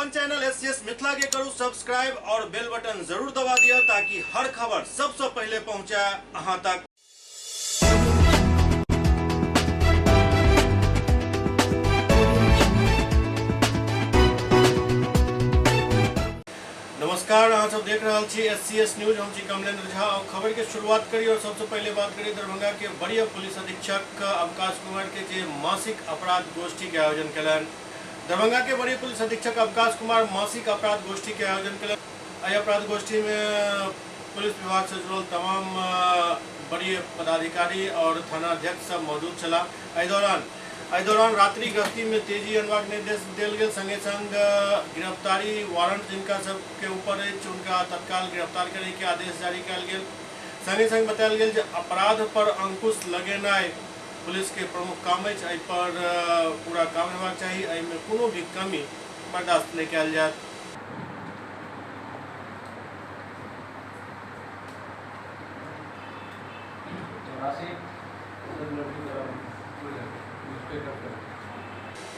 अपन channel S C S Mithila के करू सब्सक्राइब और बेल बटन जरूर दबा दिया ताकि हर खबर सबसे पहले पहुंचे अहां तक। नमस्कार, अहाँ सब देख रहल छी एस सी एस न्यूज। हम छी कमलेंद्र झा और खबर के शुरुआत करी और सबसे पहले बात करी दरभंगा के वरीय पुलिस अधीक्षक अवकाश कुमार के जे मासिक अपराध गोष्ठी के आयोजन कयलनि। दरभंगा के वरीय पुलिस अधीक्षक अवकाश कुमार मासिक अपराध गोष्ठी के आयोजन कयलनि। एहि अपराध गोष्ठी में पुलिस विभाग से जुड़ल तमाम वरीय पदाधिकारी और थानाध्यक्ष सब मौजूद छलाह। एहि दौरान रात्रि गश्ती में तेजी अनबाक निर्देश देल गेल। संगे संग गिरफ्तारी वारंट जिनका सबके ऊपर अछि उनका तत्काल गिरफ्तार करे के आदेश जारी कयल गेल। संगे संग बतायल गेल जे अपराध पर अंकुश लगेनाइ पुलिस के प्रमुख काम अछि, एहि पर पूरा काम हेबाक चाही, एहिमे कोनो भी कमी बर्दाश्त नहि कयल जायत।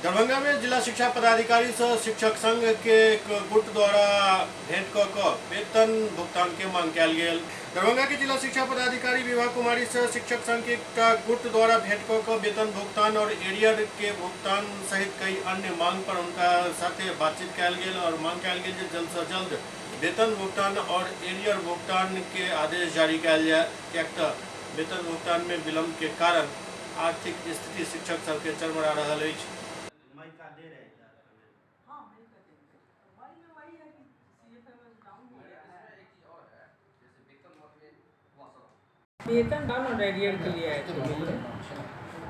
दरभंगा में जिला शिक्षा पदाधिकारी सह शिक्षक संघ के एक गुट द्वारा भेंट क क वेतन भुगतान के मांग कयल गेल। दरभंगा के जिला शिक्षा पदाधिकारी विभा कुमारी सह शिक्षक संघ के एकटा गुट द्वारा भेंट क क वेतन भुगतान और एरियर के भुगतान सहित कई अन्य मांग पर उनका साथे बातचीत कयल गेल और मांग कयल गेल जे जल्द से जल्द वेतन भुगतान और एरियर भुगतान के आदेश जारी कयल जाय, किएक तऽ वेतन भुगतान में विलंब के कारण आर्थिक स्थिति शिक्षक सबके चरमरा रहल अछि। वेतन डाउन और एरियर के लिए आए थे मिलने,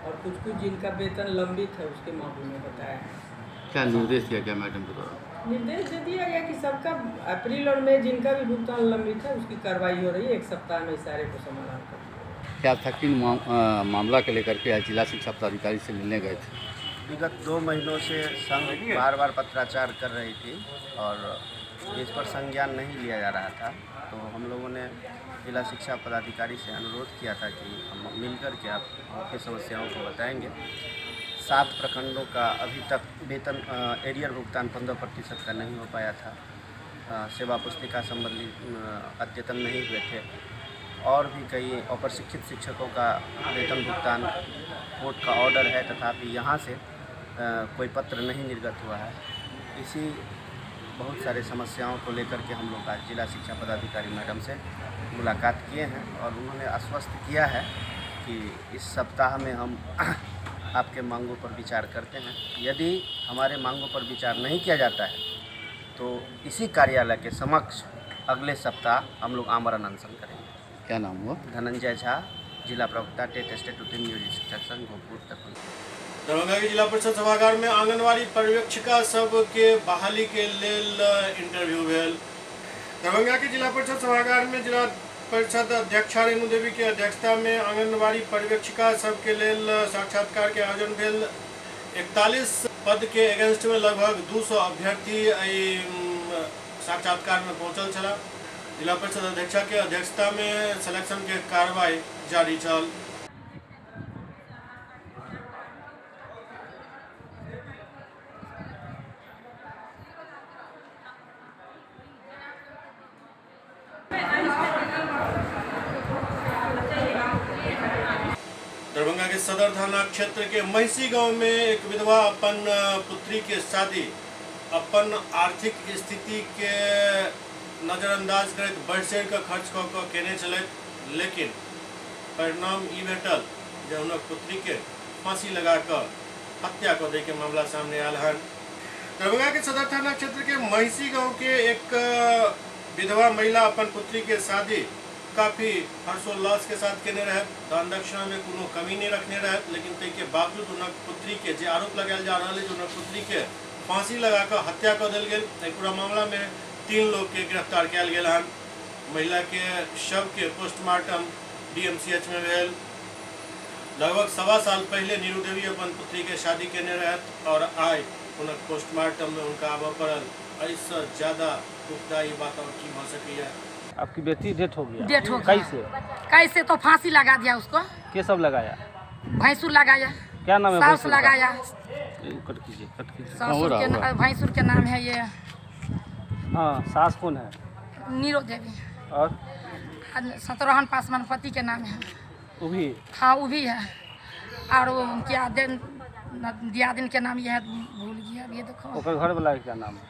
और कुछ कुछ जिनका वेतन लंबित है उसके मामले में बताया है। क्या निर्देश दिया गया मैडम के द्वारा? निर्देश दे दिया गया कि सबका अप्रैल और मई जिनका भी भुगतान लंबित है उसकी कार्रवाई हो रही है, एक सप्ताह में सारे को समाधान कर दिया गया। क्या था किन मामला के लेकर के आज जिला शिक्षा पदाधिकारी से मिलने गए थे? विगत 2 महीनों से संघ बार बार पत्राचार कर रही थी और इस पर संज्ञान नहीं लिया जा रहा था, तो हम लोगों ने जिला शिक्षा पदाधिकारी से अनुरोध किया था कि हम मिलकर के आप आपकी समस्याओं को बताएंगे। 7 प्रखंडों का अभी तक वेतन एरियर भुगतान 15% का नहीं हो पाया था, सेवा पुस्तिका संबंधी अद्यतन नहीं हुए थे, और भी कई अप्रशिक्षित शिक्षकों का वेतन भुगतान कोर्ट का ऑर्डर है तथापि यहाँ से कोई पत्र नहीं निर्गत हुआ है। इसी बहुत सारे समस्याओं को लेकर के हम लोग आज जिला शिक्षा पदाधिकारी मैडम से मुलाकात किए हैं और उन्होंने आश्वस्त किया है कि इस सप्ताह में हम आपके मांगों पर विचार करते हैं। यदि हमारे मांगों पर विचार नहीं किया जाता है तो इसी कार्यालय के समक्ष अगले सप्ताह हम लोग आमरण अनशन करेंगे। क्या नाम हुआ? धनंजय झा, जिला प्रवक्ता, टेट स्टेट उत्तीर्ण नियोजित शिक्षक संघ, गोपुर, दरभंगा। दरभंगा के जिला परिषद सभागार में आंगनबाड़ी पर्यवेक्षिका सबके बहाली के लेल इंटरव्यू भेल। दरभंगा के जिला परिषद सभागार में जिला परिषद अध्यक्षा रेणु देवी के अध्यक्षता में आंगनबाड़ी पर्यवेक्षिका सबके लेल साक्षात्कार के आयोजन भेल। 41 पद के अगेंस्ट में लगभग 200 अभ्यर्थी एहि साक्षात्कार में पहुंचल छलाह। जिला परिषद अध्यक्षा के अध्यक्षता में सिलेक्शन के कार्रवाई जारी छल। दरभंगा के सदर थाना क्षेत्र के महिषी गांव में एक विधवा अपन पुत्री के शादी अपन आर्थिक स्थिति के नजरअंदाज करैत बढ़ि चढ़ि कऽ खर्च कऽ कऽ केने छलथि, लेकिन परिणाम ई भेटल जे हुनक पुत्री के फांसी लगा कऽ हत्या कऽ दै के मामला सामने आयल हन। दरभंगा के सदर थाना क्षेत्र के महिषी गांव के एक विधवा महिला अपन पुत्री के शादी काफी हर्षोल्लास के साथ केने रहत, दान दक्षिणा में कोनो कमी नहीं रखने रहत, लेकिन ताहि के बावजूद हुनक पुत्री के जे आरोप लगायल जा रहल अछि हुनक पुत्री के फांसी लगा कऽ हत्या कऽ देल गेल। एहि पूरा मामला में 3 लोग के गिरफ्तार कयल गेल हन। महिला के शव के पोस्टमार्टम डीएमसीएच में भेल। लगभग 1.25 साल पहले नीरू देवी अपन पुत्री के शादी केने रहत और आइ हुनक पोस्टमार्टम में हुनका आबऽ पड़ल। एहिसँ ज्यादा दुखदायी बात और की भऽ सकैया। आपकी बेटी डेथ हो गया? डेथ हो गया। कैसे? कैसे तो फांसी लगा दिया उसको। के सब लगाया? भैंसुर लगाया। क्या नाम है सास भैंसुर का? लगाया। कट कीजिए, कट कीजिए। ससुर के हो रहा? भैंसुर के नाम है ये हाँ, सास कौन है? नीरो देवी। और सतरोहन पासवान पति के नाम है। वो भी? हाँ, वो भी है। और वो क्या दिन दियादिन के नाम यह है, भूल गया ये देखो। ओकर घर वाला का नाम है?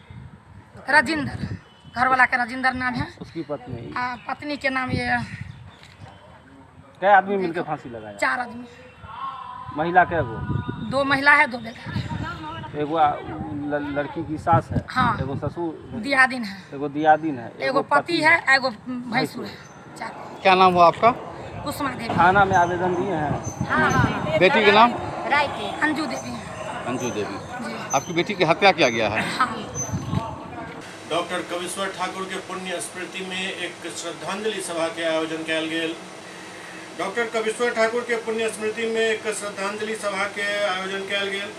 राजेंद्र, घर वाला का राजेंद्र नाम है। उसकी पत्नी? पत्नी के नाम ये। क्या आदमी मिलकर फांसी लगाया? 4 आदमी। महिला क्या वो? 2 महिला है, 2 बेटा। एगो लड़की की सास है। हाँ। एगो ससुर दियादिन है। एगो दियादिन है, एगो पति है, एगो भैंसुर है। 4। क्या नाम हुआ आपका? कुसुमा देवी। थाना में आवेदन दिए हैं? हाँ। बेटी के नाम? अंजू देवी। अंजू देवी जी। आपकी बेटी की हत्या किया गया है? हाँ। डॉक्टर कविश्वर ठाकुर के पुण्य स्मृति में एक श्रद्धांजलि सभा के आयोजन कयल गेल। डॉक्टर कविश्वर ठाकुर के पुण्य स्मृति में एक श्रद्धांजलि सभा के आयोजन कयल गेल।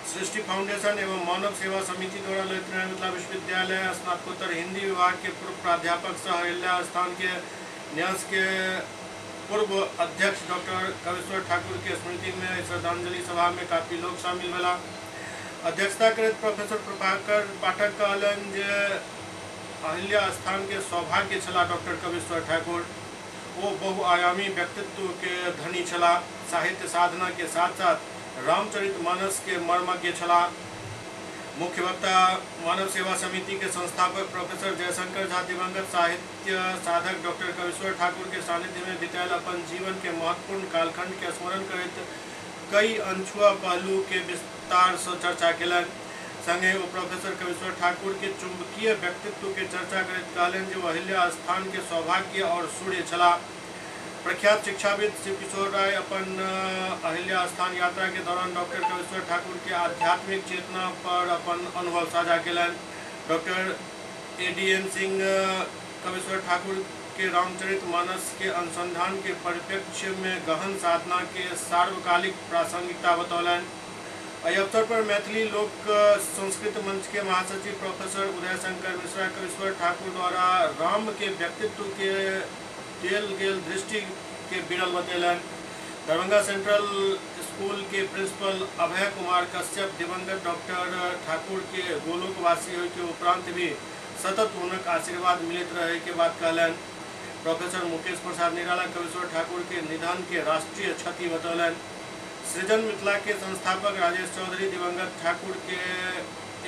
सृष्टि फाउंडेशन एवं मानव सेवा समिति द्वारा ललित नारायण मिथिला विश्वविद्यालय स्नातकोत्तर हिंदी विभाग के पूर्व प्राध्यापक सह अहिल्या स्थान के न्यास के पूर्व अध्यक्ष डॉक्टर कविश्वर ठाकुर के स्मृति में श्रद्धांजलि सभा में काफ़ी लोग शामिल भेला। अध्यक्षता करैत प्रोफेसर प्रभाकर पाठक कहलनि जे अहिल्या स्थान के सौभाग्य छलाह डॉक्टर कविश्वर ठाकुर। वो बहुआयामी व्यक्तित्व के धनी छलाह। साहित्य साधना के साथ साथ रामचरितमानस के मर्मज्ञ छलाह। मुख्य वक्ता मानव सेवा समिति के संस्थापक प्रोफेसर जयशंकर झा दिवंगत साहित्य साधक डॉक्टर कविश्वर ठाकुर के सानिध्य में बितायल अपन जीवन के महत्वपूर्ण कालखंड के स्मरण करैत कई अनछुआ पहलू के विस्तार से चर्चा केलनि। संगे ओ प्रोफेसर कविश्वर ठाकुर के चुंबकीय व्यक्तित्व के चर्चा करैत कहलनि जे अहिल्या स्थान के सौभाग्य और सूर्य छलाह। प्रख्यात शिक्षाविद शिवकिशोर राय अपन अहिल्या स्थान यात्रा के दौरान डॉक्टर कविश्वर ठाकुर के आध्यात्मिक चेतना पर अपन अनुभव साझा केलनि। Doctor ADM Singh Kavishwar Thakur के रामचरितमानस के अनुसंधान के परिप्रेक्ष्य में गहन साधना के सार्वकालिक प्रासंगिकता बतौलनि। एहि अवसर पर मैथिली लोक संस्कृत मंच के महासचिव प्रोफेसर उदय शंकर मिश्रा कविश्वर ठाकुर द्वारा राम के व्यक्तित्व के देल गेल दृष्टि के विरल बतेलनि। दरभंगा सेंट्रल स्कूल के प्रिंसिपल अभय कुमार कश्यप दिवंगत डॉक्टर ठाकुर के गोलोकवासी होय के उपरांत भी सतत हुनक आशीर्वाद मिलैत रहे के बात कहलनि। प्रोफेसर मुकेश प्रसाद निराला कविश्वर ठाकुर के निधन के राष्ट्रीय क्षति बतौलनि। सृजन मिथिला के संस्थापक राजेश चौधरी दिवंगत ठाकुर के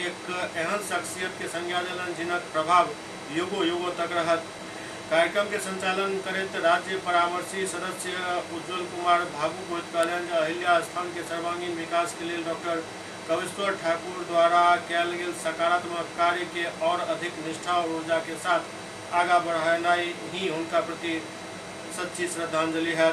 एक एहन शख्सियत के संज्ञा देलनि जिनक प्रभाव युगो युगो तक रहत। कार्यक्रम के संचालन करैत राज्य परामर्शी सदस्य उज्ज्वल कुमार भावुक होइत कहलनि जे अहिल्या स्थान के सर्वांगीण विकास के लेल डॉक्टर कविश्वर ठाकुर द्वारा कयल गेल सकारात्मक कार्य के और अधिक निष्ठा और ऊर्जा के साथ आगा बढ़ेनाइ ही हुनका प्रति सच्ची श्रद्धांजलि है।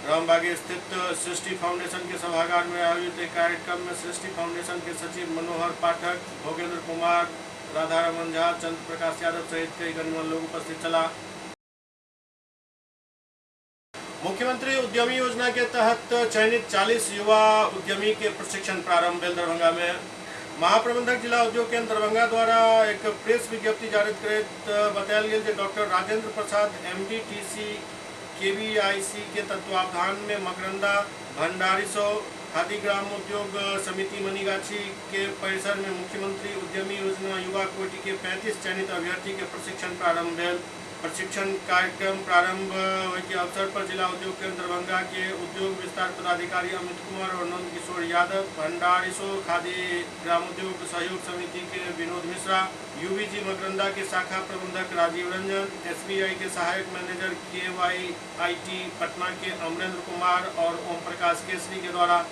रामबाग स्थित सृष्टि फाउंडेशन के सभागार में आयोजित एक कार्यक्रम में सृष्टि फाउंडेशन के सचिव मनोहर पाठक, भोगेंद्र कुमार, राधा रमन झा, चंद्र प्रकाश यादव सहित कई गणमान्य लोग उपस्थित छलाह। मुख्यमंत्री उद्यमी योजना के तहत चयनित 40 युवा उद्यमी के प्रशिक्षण प्रारंभ भेल दरभंगा में। महाप्रबंधक जिला उद्योग केंद्र दरभंगा द्वारा एक प्रेस विज्ञप्ति जारी करैत बतायल गेल जे doctor Rajendra Prasad MDTC KVIC के तत्वावधान में मकरंदा भंडारीसो खादी ग्राम उद्योग समिति मनीगाछी के परिसर में मुख्यमंत्री उद्यमी योजना युवा कोटि के 35 चयनित अभ्यर्थी के प्रशिक्षण प्रारंभ भेल। प्रशिक्षण कार्यक्रम प्रारंभ होय के अवसर पर जिला उद्योग केंद्र दरभंगा के उद्योग विस्तार पदाधिकारी अमित कुमार और नंद किशोर यादव, भंडारीसो खादी ग्राम उद्योग सहयोग समिति के विनोद मिश्रा, यूवीजी मकरंदा के शाखा प्रबंधक राजीव रंजन, SBI के सहायक मैनेजर KYIT Patna के अमरेंद्र कुमार और ओम प्रकाश केसरी के द्वारा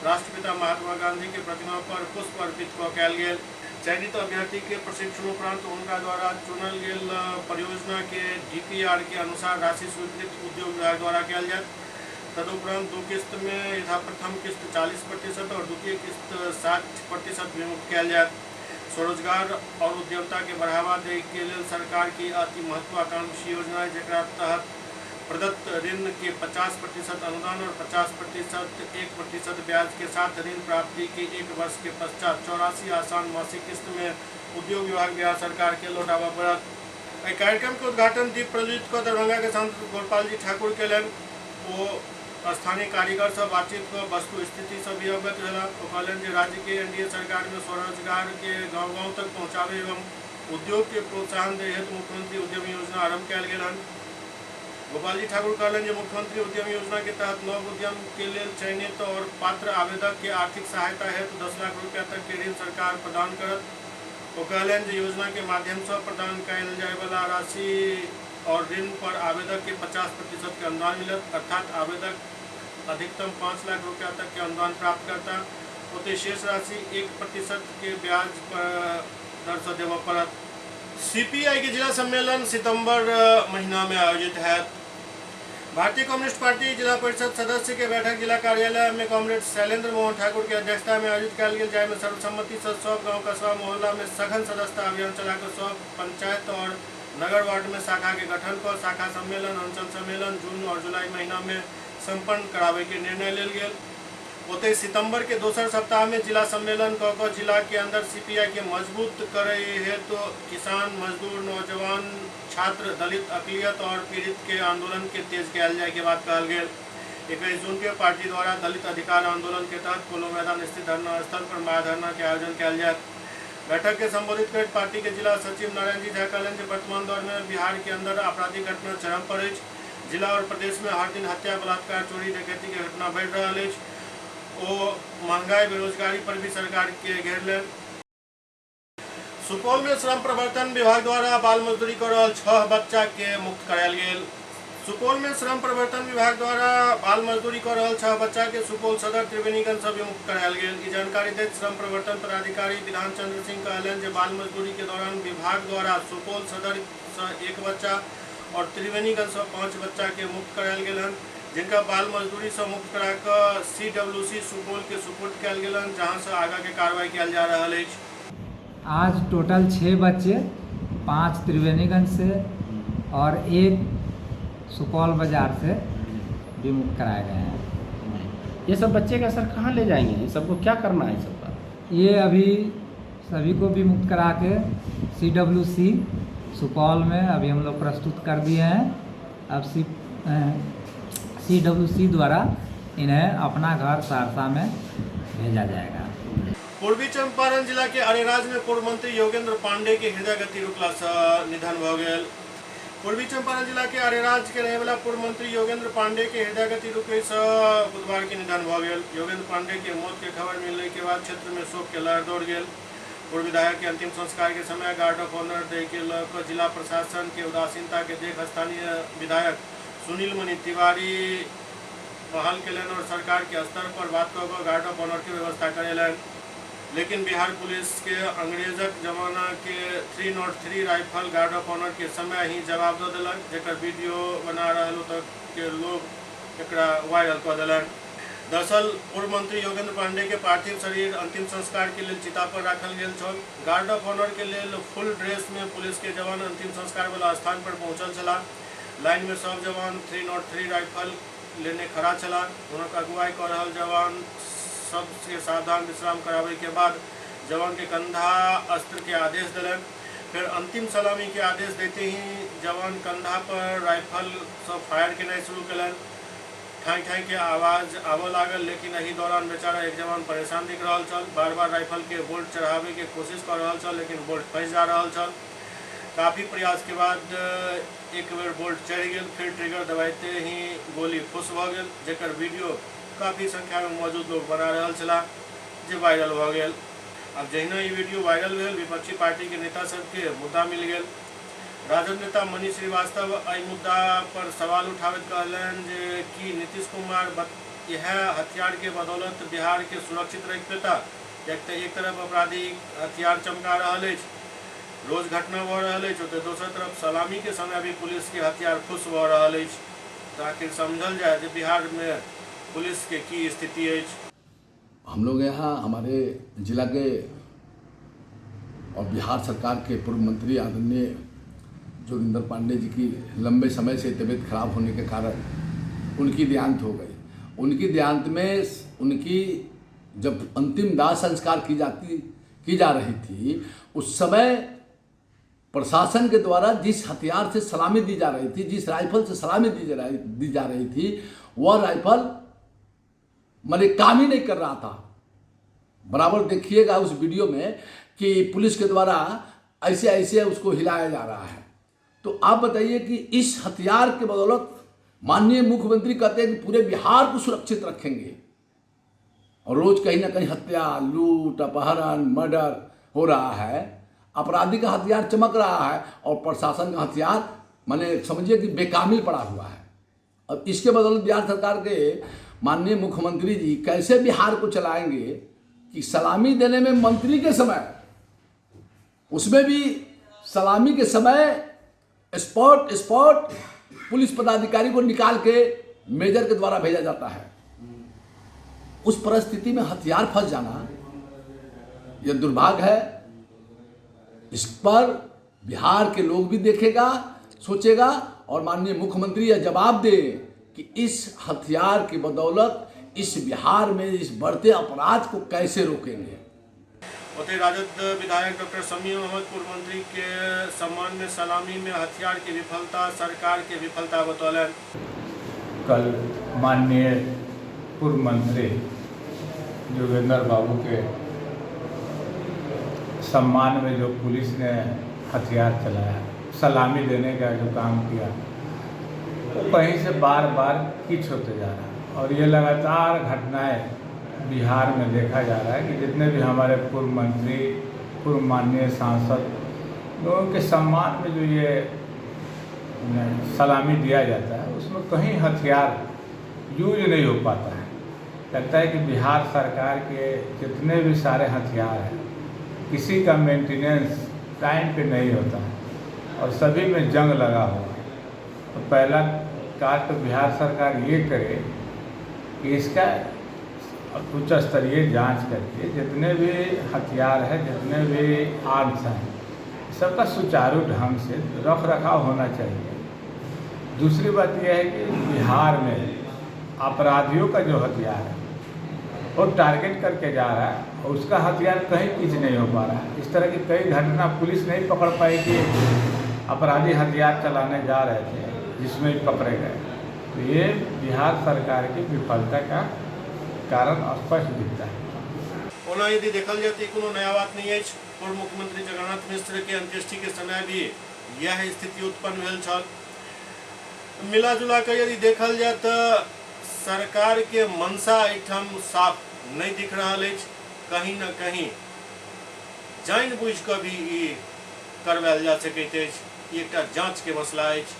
राष्ट्रपिता महात्मा गांधी के प्रतिमा पर पुष्प अर्पित कयल गेल। चयनित अभ्यर्थी के प्रशिक्षणोपरांत उनका द्वारा चुनल गेल परियोजना के DPR के अनुसार राशि स्वीकृत उद्योग विभाग द्वारा कयल जायत। तदुपरांत दो किस्त में यथा प्रथम किस्त 40% और द्वितीय किस्त 60% विमुक्त कयल जायत। स्वरोजगार और उद्यमता के बढ़ावा दै के लेल सरकार की अति महत्वाकांक्षी योजना है, जकरा तहत प्रदत्त ऋण के 50% अनुदान और 50% 1% ब्याज के साथ ऋण प्राप्ति के 1 वर्ष के पश्चात 84 आसान मासिक किस्त में उद्योग विभाग बिहार सरकार के लौटाबा पड़त। एहि कार्यक्रम के उद्घाटन दीप प्रज्वलित कऽ दरभंगा के सांसद गोपाल जी ठाकुर केलनि। ओ स्थानीय कारीगर से बातचीत कऽ वस्तु स्थिति से भी अवगत भेला। ओ कहलनि जे राज्य के NDA सरकार में स्वरोजगार के गाँव गाँव तक पहुँचाबे एवं उद्योग के प्रोत्साहन दै हेतु मुख्यमंत्री उद्यम योजना आरंभ कयल गेल हन। गोपालजी ठाकुर कहलनि जे मुख्यमंत्री उद्यम योजना के तहत नव उद्यम के लेल चयनित और पात्र आवेदक के आर्थिक सहायता हेतु 10 लाख रुपया तक के ऋण सरकार प्रदान करत। ओ कहलनि जे योजना के माध्यम से प्रदान कयल जाय वाला राशि और ऋण पर आवेदक के 50% के अनुदान मिलत, अर्थात आवेदक अधिकतम 5 लाख रुपया तक के अनुदान प्राप्त करता। ओतहि शेष राशि 1% के ब्याज पर दर से देबय पड़त। सीपीआई के जिला सम्मेलन सितंबर महीना में आयोजित है। भारतीय कम्युनिस्ट पार्टी जिला परिषद सदस्य के बैठक जिला कार्यालय में कॉमरेड शैलेंद्र मोहन ठाकुर के अध्यक्षता में आयोजित कयल गेल, जाहिमे सर्वसम्मति से सब गांव कस्बा मोहल्ला में सघन सदस्यता अभियान चलाकर सब पंचायत और नगर वार्ड में शाखा के गठन कर शाखा सम्मेलन अंचल सम्मेलन जून और जुलाई महीना में संपन्न करावे के निर्णय लेल गेल। ओतहि सितंबर के दोसर सप्ताह में जिला सम्मेलन क के जिला के अंदर सीपीआई के मजबूत करे हेतु किसान, मजदूर, नौजवान, छात्र, दलित, अकलियत और पीड़ित के आंदोलन के तेज कयल जाय के बात कहल गेल। 21 जून के पार्टी द्वारा दलित अधिकार आंदोलन के तहत पोलो मैदान स्थित धरना स्थल पर महाधरना के आयोजन कयल जायत। बैठक के संबोधित करैत पार्टी के जिला सचिव नारायण जी झा कहलनि जे वर्तमान दौर में बिहार के अंदर आपराधिक घटना चरम पर अछि। जिला और प्रदेश में हर दिन हत्या, बलात्कार, चोरी, डकैती के घटना बढ़ि रहल अछि। ओ महंगाई, बेरोजगारी पर भी सरकार के घेरलनि। सुपौल में श्रम प्रवर्तन विभाग द्वारा बाल मजदूरी कर रहल 6 बच्चा के मुक्त करायल गेल। सुपौल में श्रम प्रवर्तन विभाग द्वारा बाल मजदूरी कर रहल 6 बच्चा के सुपौल सदर त्रिवेणीगंज से विमुक्त करायल गेल। ई जानकारी दैत श्रम प्रवर्तन पदाधिकारी विधान चंद्र सिंह कहलनि जे बाल मजदूरी के दौरान विभाग द्वारा सुपौल सदर से 1 बच्चा और त्रिवेणीगंज से 5 बच्चा के मुक्त करायल गेल हन, जिनका बाल मजदूरी से मुक्त कराकर CWC Supaul के सुपुर्द कयल गेल हन, जहां से आगा के कार्रवाई कयल जा रहल अछि। आज टोटल 6 बच्चे, 5 त्रिवेणीगंज से और 1 सुपौल बाजार से विमुक्त कराए गए हैं। ये सब बच्चे का सर कहाँ ले जाएंगे? ये सबको क्या करना है सबका? ये अभी सभी को विमुक्त करा के CWC Supaul में अभी हम लोग प्रस्तुत कर दिए हैं। अब CWC द्वारा इन्हें अपना घर सहरसा में भेजा जाएगा। पूर्वी चंपारण जिला के अरेराज में पूर्व मंत्री योगेंद्र पांडे के हृदय गति रुकला से निधन भ गेल। पूर्वी चंपारण जिला के अरेराज के रहने वाला पूर्व मंत्री योगेंद्र पांडे के हृदय गति रुके से बुधवार के निधन भ गेल। योगेंद्र पांडे के मौत के खबर मिलने के बाद क्षेत्र में शोक के लहर दौड़ गेल। पूर्व विधायक के अंतिम संस्कार के समय गार्ड ऑफ ऑनर दे के लऽ जिला प्रशासन के उदासीनता के देख स्थानीय विधायक सुनील मणि तिवारी पहल केलनि और सरकार के स्तर पर बात कऽ कऽ गार्ड ऑफ ऑनर के व्यवस्था करेलनि। लेकिन बिहार पुलिस के अंग्रेजक जमाना के 303 राइफल गार्ड ऑफ ऑनर के समय ही जवाब दऽ देलक, जेकर वीडियो बना रहल ओतऽ के लोग एकरा वायरल कऽ देलनि। दरअसल पूर्व मंत्री योगेंद्र पांडे के पार्थिव शरीर अंतिम संस्कार के लेल चिता पर राखल गेल छल। गार्ड ऑफ ऑनर के लेल फुल ड्रेस में पुलिस के जवान अंतिम संस्कार वाला स्थान पर पहुंचल छलाह। लाइन में सब जवान 303 राइफल लेने खड़ा छलाह। हुनक अगुवाई कऽ रहल जवान सबके सावधान विश्राम करावे के बाद जवान के कंधा अस्त्र के आदेश दिलन। फिर अंतिम सलामी के आदेश देते ही जवान कंधा पर राइफल सब फायर केनाइ शुरू केलनि। ठाई ठाई के आवाज आबऽ लागल, लेकिन एहि दौरान बेचारा एक जवान परेशान दिख रहल छल। बार बार राइफल के बोल्ट चढ़ावे के कोशिश कर रहल छल, लेकिन बोल्ट फंसि जा रहल छल। काफ़ी प्रयास के बाद एक बेर बोल्ट चढ़ि गेल, फिर ट्रिगर दबाइते ही गोली फुस भऽ गेल, जेकर वीडियो काफ़ी संख्या में मौजूद लोग बना रहल छलाह, जे वायरल भऽ गेल। अब जहिना ई वीडियो वायरल भेल, विपक्षी पार्टी के नेता सबके मुद्दा मिल गेल। राजद नेता मनीष श्रीवास्तव एहि मुद्दा पर सवाल उठाबैत कहलनि जे कि नीतीश कुमार इएह हथियार के बदौलत बिहार के सुरक्षित रखि पेता, किएक तऽ एक तरफ अपराधी हथियार चमका रहल अछि, रोज घटना भऽ रहल अछि, ओतऽ दोसर तरफ सलामी के समय भी पुलिस के हथियार फुस भऽ रहल अछि। तऽ आखिर समझल जाय जे बिहार में पुलिस के की स्थिति अछि। हम लोग यहाँ हमारे जिला के और बिहार सरकार के पूर्व मंत्री आदरणीय जोगिंदर पांडे जी की लंबे समय से तबीयत खराब होने के कारण उनकी देहांत हो गई। उनकी देहांत में उनकी जब अंतिम दाह संस्कार की जा रही थी, उस समय प्रशासन के द्वारा जिस हथियार से सलामी दी जा रही थी, जिस राइफल से सलामी दी जा रही थी, वह राइफल माने काम ही नहीं कर रहा था। बराबर देखिएगा उस वीडियो में कि पुलिस के द्वारा ऐसे ऐसे उसको हिलाया जा रहा है। तो आप बताइए कि इस हथियार के बदौलत माननीय मुख्यमंत्री कहते हैं कि पूरे बिहार को सुरक्षित रखेंगे, और रोज़ कहीं ना कहीं हत्या, लूट, अपहरण, मर्डर हो रहा है। अपराधी का हथियार चमक रहा है और प्रशासन का हथियार माने समझिए कि बेकामिल पड़ा हुआ है। अब इसके बदौलत बिहार सरकार के माननीय मुख्यमंत्री जी कैसे बिहार को चलाएंगे कि सलामी देने में मंत्री के समय, उसमें भी सलामी के समय स्पॉट स्पॉट पुलिस पदाधिकारी को निकाल के मेजर के द्वारा भेजा जाता है। उस परिस्थिति में हथियार फंस जाना यह दुर्भाग्य है। इस पर बिहार के लोग भी देखेगा, सोचेगा और माननीय मुख्यमंत्री यह जवाब दे कि इस हथियार की बदौलत इस बिहार में इस बढ़ते अपराध को कैसे रोकेंगे। ओतहि राजद विधायक डॉक्टर शमीम अहमद पूर्व मंत्री के सम्मान में सलामी में हथियार की विफलता सरकार की विफलता बतौलनि। कल माननीय पूर्व मंत्री जोगेंद्र बाबू के सम्मान में जो पुलिस ने हथियार चलाया, सलामी देने का जो काम किया, वो कहीं से बार बार किच होते जा रहा है। और ये लगातार घटनाएं बिहार में देखा जा रहा है कि जितने भी हमारे पूर्व मंत्री, पूर्व माननीय सांसद लोगों के सम्मान में जो ये सलामी दिया जाता है, उसमें कहीं हथियार यूज नहीं हो पाता है। लगता है कि बिहार सरकार के जितने भी सारे हथियार हैं, किसी का मेंटेनेंस टाइम पे नहीं होता है और सभी में जंग लगा हुआ है। तो पहला कार्य तो बिहार सरकार ये करे कि इसका उच्च स्तरीय जांच करके जितने भी हथियार हैं, जितने भी आर्म्स हैं, सबका सुचारू ढंग से रख रखाव होना चाहिए। दूसरी बात यह है कि बिहार में अपराधियों का जो हथियार है वो टारगेट करके जा रहा है और उसका हथियार कहीं कुछ नहीं हो पा रहा है। इस तरह की कई घटना पुलिस नहीं पकड़ पाई कि अपराधी हथियार चलाने जा रहे थे जिसमें पकड़े गए। तो ये बिहार सरकार की विफलता का कारण स्पष्ट दिखता है। ओना यदि देखल जाए तो कोनो नया बात नहीं है। पूर्व मुख्यमंत्री जगन्नाथ मिश्र के अंत्येष्टि के समय भी यह स्थिति उत्पन्न भेल छल। मिला जुला कर यदि देखल जाए तो सरकार के मंशा एहिठाम साफ नहीं दिख रहा है। कहीं न कहीं जानि बुझि कऽ भी ई करवायल जा सकैत अछि। ई एकटा जांच के मसला अछि।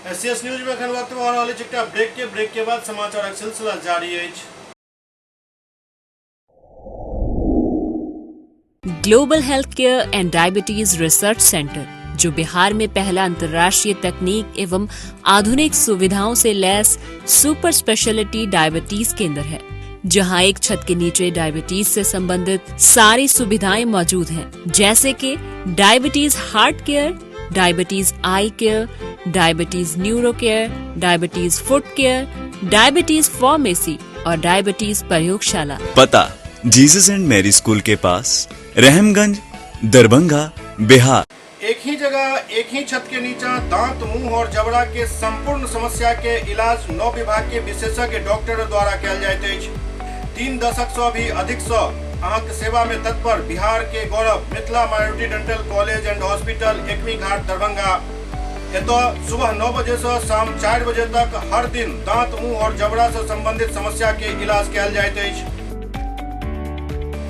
एससीएस न्यूज में एखन वक्त भऽ रहल अछि एकटा ब्रेक के बाद समाचारक सिलसिला जारी अछि। Global health care and diabetes research centre, जो बिहार में पहला अंतर्राष्ट्रीय तकनीक एवं आधुनिक सुविधाओं से लैस सुपर स्पेशलिटी डायबिटीज केंद्र है, जहां एक छत के नीचे डायबिटीज से संबंधित सारी सुविधाएं मौजूद हैं, जैसे कि diabetes heart care, diabetes eye care, diabetes neuro care, diabetes foot care, diabetes pharmacy और डायबिटीज प्रयोगशाला। पता जीसस एंड मैरी स्कूल के पास, रहमगंज, दरभंगा, बिहार। एक ही जगह एक ही छत के नीचा दांत, मुंह और जबड़ा के संपूर्ण समस्या के इलाज 9 विभाग के विशेषज्ञ डॉक्टर द्वारा कयल जाइत अछि। 3 दशक से भी अधिक से अहाँके सेवा में तत्पर बिहार के गौरव Mithila minority dental college and hospital, Ekmi Ghat, Darbhanga. एतऽ सुबह 9 बजे से शाम 4 बजे तक हर दिन दांत, मुंह और जबड़ा से संबंधित समस्या के इलाज कयल जाइत अछि।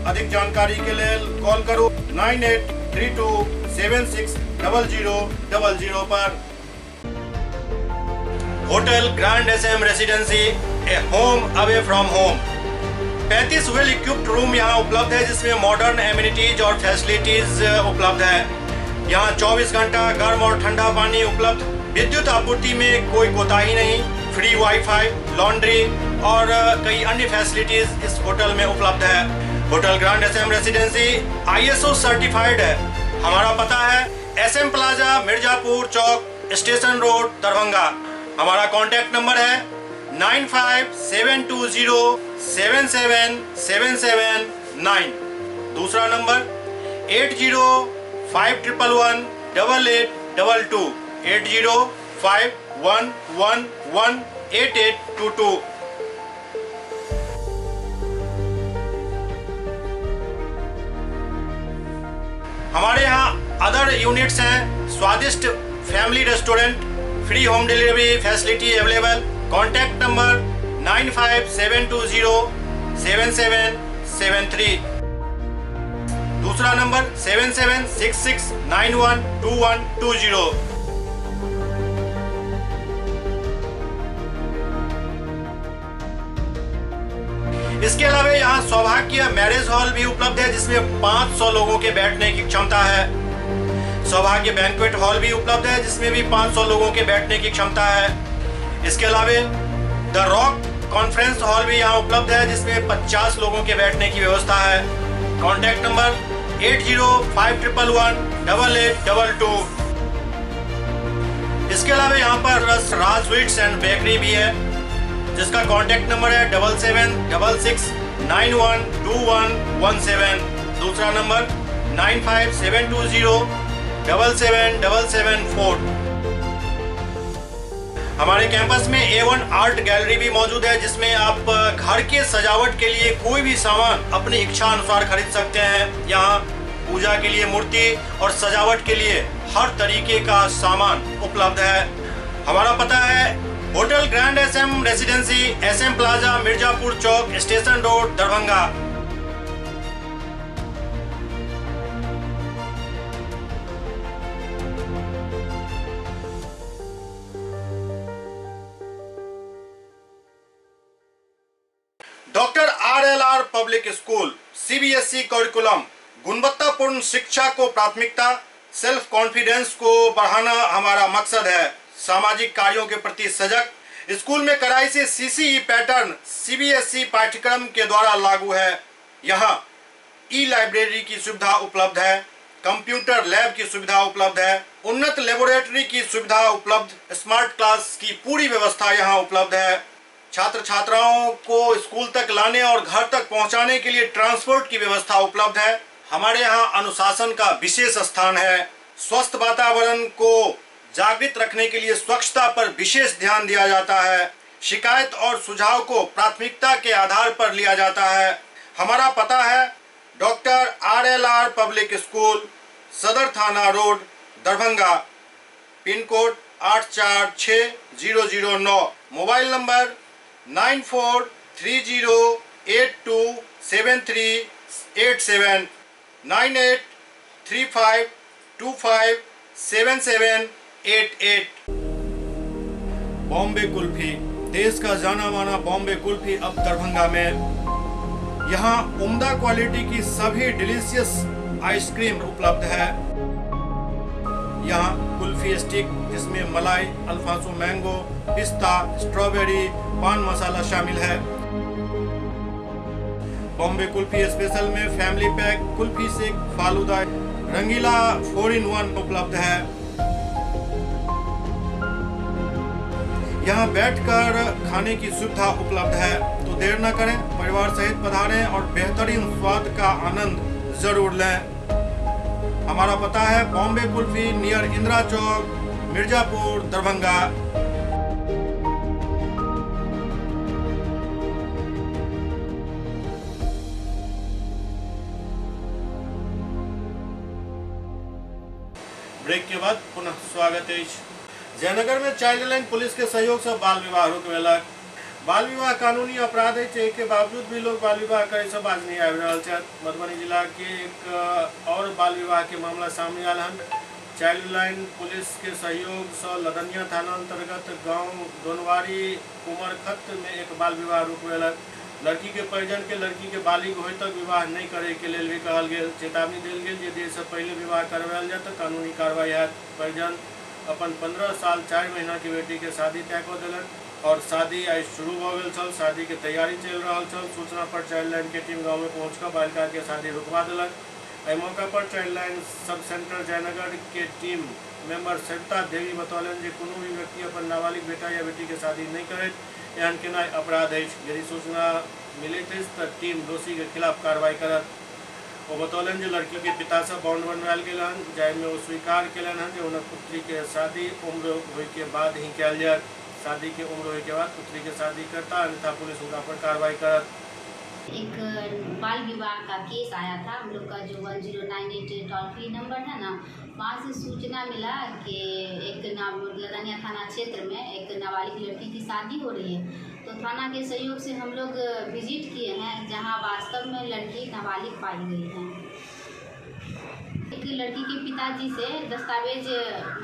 अधिक जानकारी के लेल कॉल करू 9832 760000 पर। Hotel grand SM residency, a home away from home. 35 well equipped room यहाँ उपलब्ध है, जिसमें मॉडर्न एमिनिटीज और फैसिलिटीज उपलब्ध है। यहाँ 24 घंटा गर्म और ठंडा पानी उपलब्ध, विद्युत आपूर्ति में कोई कोताही नहीं, फ्री वाईफाई, लॉन्ड्री और कई अन्य फैसिलिटीज इस होटल में उपलब्ध है। Hotel grand SM residency ISO certified है। हमारा पता है SM plaza, Mirzapur Chowk, station road, Darbhanga. हमारा कॉन्टैक्ट नंबर है 957207 77779। दूसरा नंबर 805111 8822, 805111 8822। हमारे यहाँ अदर यूनिट्स हैं Swadisht family restaurant, free home delivery facility available. Contact number 95720 7773। दूसरा नंबर 7766912120। इसके अलावा यहाँ सौभाग्य मैरिज हॉल भी उपलब्ध है, जिसमें 500 लोगों के बैठने की क्षमता है। सौभाग्य बैंक्वेट हॉल भी उपलब्ध है, जिसमें भी 500 लोगों के बैठने की क्षमता है। इसके अलावा the rock conference hall भी यहाँ उपलब्ध है, जिसमें 50 लोगों के बैठने की व्यवस्था है। Contact number 805111 8822। इसके अलावा यहाँ पर राज स्वीट्स एंड बेकरी भी है, जिसका कॉन्टैक्ट नंबर है 7766 912117। दूसरा नंबर 95720 77774। हमारे कैंपस में A1 art gallery भी मौजूद है, जिसमें आप घर के सजावट के लिए कोई भी सामान अपनी इच्छा अनुसार खरीद सकते हैं। यहाँ पूजा के लिए मूर्ति और सजावट के लिए हर तरीके का सामान उपलब्ध है। हमारा पता है hotel grand SM residency, SM plaza, Mirzapur Chowk, station road, Darbhanga. Doctor RLR public school, CBSE curriculum, गुणवत्तापूर्ण शिक्षा को प्राथमिकता, सेल्फ कॉन्फिडेंस को बढ़ाना हमारा मकसद है। सामाजिक कार्यों के प्रति सजग, स्कूल में कड़ाई से सीसीई पैटर्न सीबीएसई पाठ्यक्रम के द्वारा लागू है। यहाँ ई लाइब्रेरी की सुविधा उपलब्ध है, कंप्यूटर लैब की सुविधा उपलब्ध है, उन्नत लेबोरेटरी की सुविधा उपलब्ध, स्मार्ट क्लास की पूरी व्यवस्था यहाँ उपलब्ध है। छात्र छात्राओं को स्कूल तक लाने और घर तक पहुँचाने के लिए ट्रांसपोर्ट की व्यवस्था उपलब्ध है। हमारे यहाँ अनुशासन का विशेष स्थान है। स्वस्थ वातावरण को जागृत रखने के लिए स्वच्छता पर विशेष ध्यान दिया जाता है। शिकायत और सुझाव को प्राथमिकता के आधार पर लिया जाता है। हमारा पता है doctor RLR public school, Sadar थाना road, Darbhanga, pin code 846009। Mobile number 9430827387, 9835257788। Bombay kulfi, देश का जाना माना बॉम्बे कुल्फी अब दरभंगा में। यहाँ उम्दा क्वालिटी की सभी डिलीशियस आइसक्रीम उपलब्ध है। यहाँ कुल्फी स्टिक, जिसमें मलाई, अल्फांसो मैंगो, पिस्ता, स्ट्रॉबेरी, पान मसाला शामिल है। बॉम्बे कुल्फी स्पेशल में family pack, kulfi shake, falooda, Rangila 4 in 1 उपलब्ध है। यहाँ बैठकर खाने की सुविधा उपलब्ध है, तो देर न करें, परिवार सहित पधारें और बेहतरीन स्वाद का आनंद जरूर लें। हमारा पता है बॉम्बे कुल्फी, नियर इंदिरा चौक, मिर्जापुर, दरभंगा। ब्रेक के बाद पुनः स्वागत है। जयनगर में चाइल्ड लाइन पुलिस के सहयोग से बाल विवाह रोकबेलक। बाल विवाह कानूनी अपराध है, के बावजूद भी लोग बाल विवाह करे से बाज नहीं आबि रहल छथि। मधुबनी जिला के एक और बाल विवाह के मामला सामने आयल हन। चाइल्ड लाइन पुलिस के सहयोग से लदनिया थाना अंतर्गत गांव दोनवारी कुमरखत में एक बाल विवाह रोकबेलक। लड़की के परिजन के लड़की के बालिग होय तक विवाह नहीं करे के लेल भी कहल गेल। चेतावनी देल गेल यदि एहिसँ पहिले विवाह करवायल जाय तऽ कानूनी कार्रवाई हैत। परिजन अपन 15 साल 4 महीना के बेटी के शादी तय कऽ देलक और शादी आइ शुरू भऽ गेल छल। शादी के तैयारी चलि रहल छल। सूचना पर चाइल्ड लाइन के टीम गाँव में पहुँच कऽ बालिका के शादी रुकवा देलक। एहि मौका पर child line sub centre Jaynagar के टीम मेंबर सविता देवी बतौलनि जे कोनो भी व्यक्ति अपन नाबालिग बेटा या बेटी के शादी नहीं करैत, एहन केनाइ अपराध अछि। यदि सूचना मिलैत अछि तऽ टीम दोषी के खिलाफ कार्रवाई करत। ओ बतौलनि जे लड़की के पितासँ बॉन्ड बनवायल गेल हन, जाहिमे ओ स्वीकार केलनि हन जे हुनक पुत्री के शादी उम्र होय के बाद ही कयल जायत। शादी के उम्र होय के बाद पुत्री के शादी करता, अन्यथा पुलिस हुनका पर कार्रवाई करत। एक बाल विवाह का केस आया था। हम लोग का जो 1098 टोल फ्री नंबर है ना, वहाँ से सूचना मिला कि एक नाम लदनिया थाना क्षेत्र में एक नाबालिग लड़की की शादी हो रही है। तो थाना के सहयोग से हम लोग विजिट किए हैं, जहाँ वास्तव में लड़की नाबालिग पाई गई है। एक लड़की के पिताजी से दस्तावेज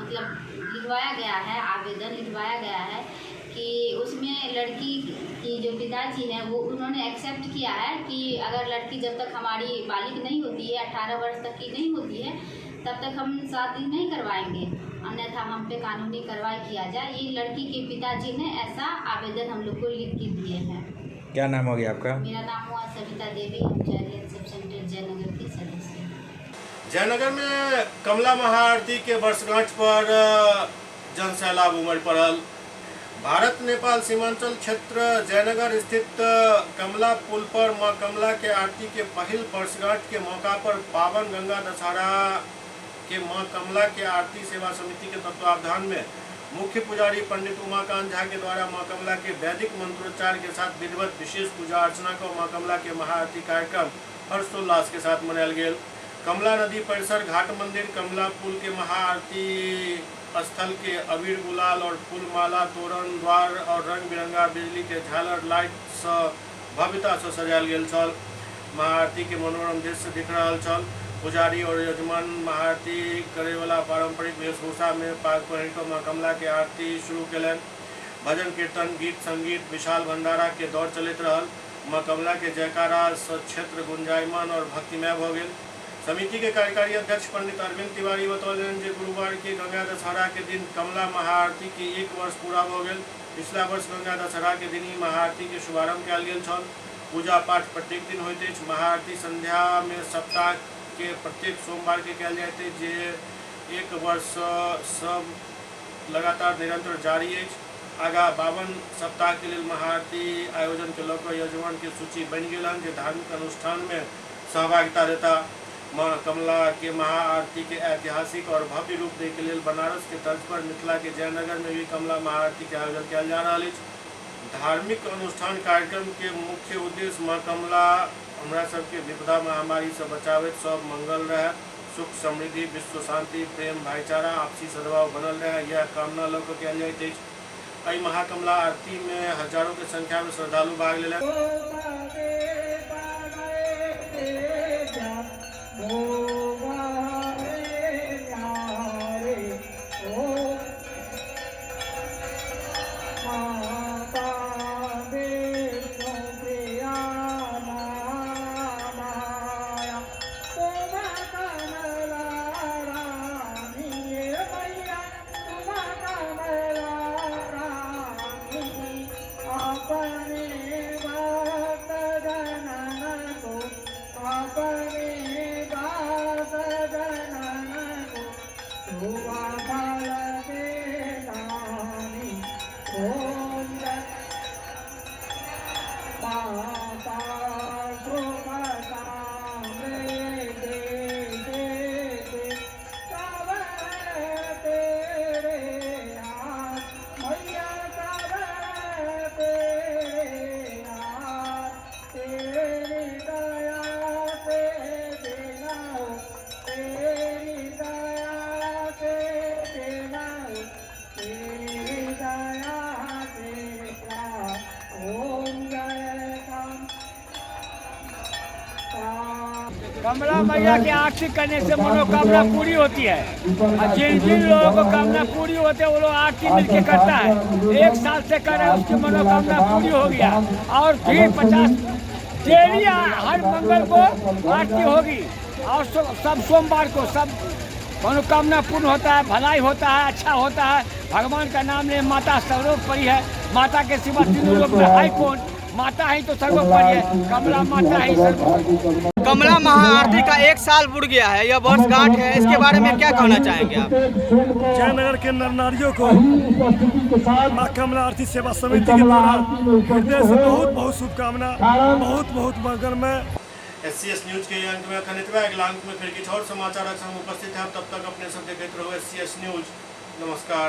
मतलब लिखवाया गया है, आवेदन लिखवाया गया है कि उसमें लड़की की जो पिताजी हैं वो उन्होंने एक्सेप्ट किया है कि अगर लड़की जब तक हमारी बालिग नहीं होती है, 18 वर्ष तक की नहीं होती है, तब तक हम शादी नहीं करवाएंगे, अन्यथा हम पे कानूनी कार्रवाई किया जाए। ये लड़की के पिताजी ने ऐसा आवेदन हम लोग को लिख के दिए हैं। क्या नाम हो गया आपका? मेरा नाम हुआ सविता देवी, हम चाइल्ड सब सेंटर जयनगर के सदस्य हैं। जयनगर में कमला महाआरती के वर्षगांठ पर जनसैलाब उमड़ पड़ल। भारत नेपाल सीमांचल क्षेत्र जयनगर स्थित कमला पुल पर मां कमला के आरती के पहिल वर्षगांठ के मौका पर पावन गंगा दशहरा के मां कमला के आरती सेवा समिति के तत्वावधान में मुख्य पुजारी पंडित उमाकांत झा के द्वारा मां कमला के वैदिक मंत्रोच्चार के साथ विधिवत विशेष पूजा अर्चना को मां कमला के महाआरती कार्यक्रम हर्षोल्लास के साथ मनायल गेल। कमला नदी परिसर घाट मंदिर कमला पुल के महाआरती स्थल के अबीर गुलाल और फूल माला तोरण द्वार और रंग बिरंगा बिजली के झालर लाइट से भव्यता से सजायल गेल छल। महाआरती के मनोरम दृश्य दिख रहल छल। पुजारी और यजमान महाआरती करे वाला पारंपरिक वेशभूषा में पाग पहिर कऽ माँ कमला के आरती शुरू केलनि। भजन कीर्तन गीत संगीत विशाल भंडारा के दौर चलैत रहल। माँ कमला के जयकारा से क्षेत्र गुंजायमान और भक्तिमय भऽ गेल। समिति के कार्यकारी अध्यक्ष पंडित अरविंद तिवारी बतौलनि जे गुरुवार के गंगा दशहरा के दिन कमला महाआरती के 1 वर्ष पूरा भऽ गेल। पिछला वर्ष गंगा दशहरा के दिन ही महाआरती के शुभारंभ कयल गेल छल। पूजा पाठ प्रत्येक दिन होइत अछि। महाआरती संध्या में सप्ताह के प्रत्येक सोमवार के कयल जाइत अछि, जे 1 वर्ष सब लगातार निरंतर जारी अछि। आगा 52 सप्ताह के लेल महाआरती आयोजन के लऽ कऽ यजमान के सूची बनि गेल हन जे धार्मिक अनुष्ठान में सहभागिता देता। माँ कमला के महाआरती के ऐतिहासिक और भव्य रूप दै के लेल बनारस के तर्ज पर मिथिला के जयनगर में भी कमला महाआरती के आयोजन कयल जा रहल अछि। धार्मिक अनुष्ठान कार्यक्रम के मुख्य उद्देश्य माँ कमला हमरा सबके विपदा महामारी से बचाबैत सब मंगल रहे, सुख समृद्धि, विश्व शांति, प्रेम भाईचारा, आपसी सद्भाव बनल रहे, यह कामना लऽ कऽ कयल जाइत अछि। एहि महाकमला आरती में हजारों के संख्या में श्रद्धालु भाग लेलनि। कमला मैया की आरती करने से मनोकामना पूरी होती है और जिन जिन लोगों को कामना पूरी होती है वो लोग आरती मिलके करता है। 1 साल से कर रहे हैं, उसकी मनोकामना पूरी हो गया। और फिर 50 डेली हर मंगल को आरती होगी और सब सोमवार को सब मनोकामना पूर्ण होता है, भलाई होता है, अच्छा होता है। भगवान का नाम ले, माता सर्वोपरि है, माता के सिवा तीनों लोग में है कौन? माता ही तो सर्वोपरि है, कमला माता ही सर्वोपरि। कमला महाआरती का 1 साल बुड़ गया है, यह वर्षगांठ है, इसके बारे में क्या कहना चाहेंगे आप? जयनगर के नर नारियों को माँ कमला आरती सेवा समिति के द्वारा हृदय से बहुत बहुत शुभकामना, बहुत बहुत मंगलमय। एससीएस न्यूज के अंक में अखन एतबे। अगला अंक में फिर किछु और समाचारक संग उपस्थित है। तब तक अपने सब देखैत रहू एससीएस न्यूज। नमस्कार।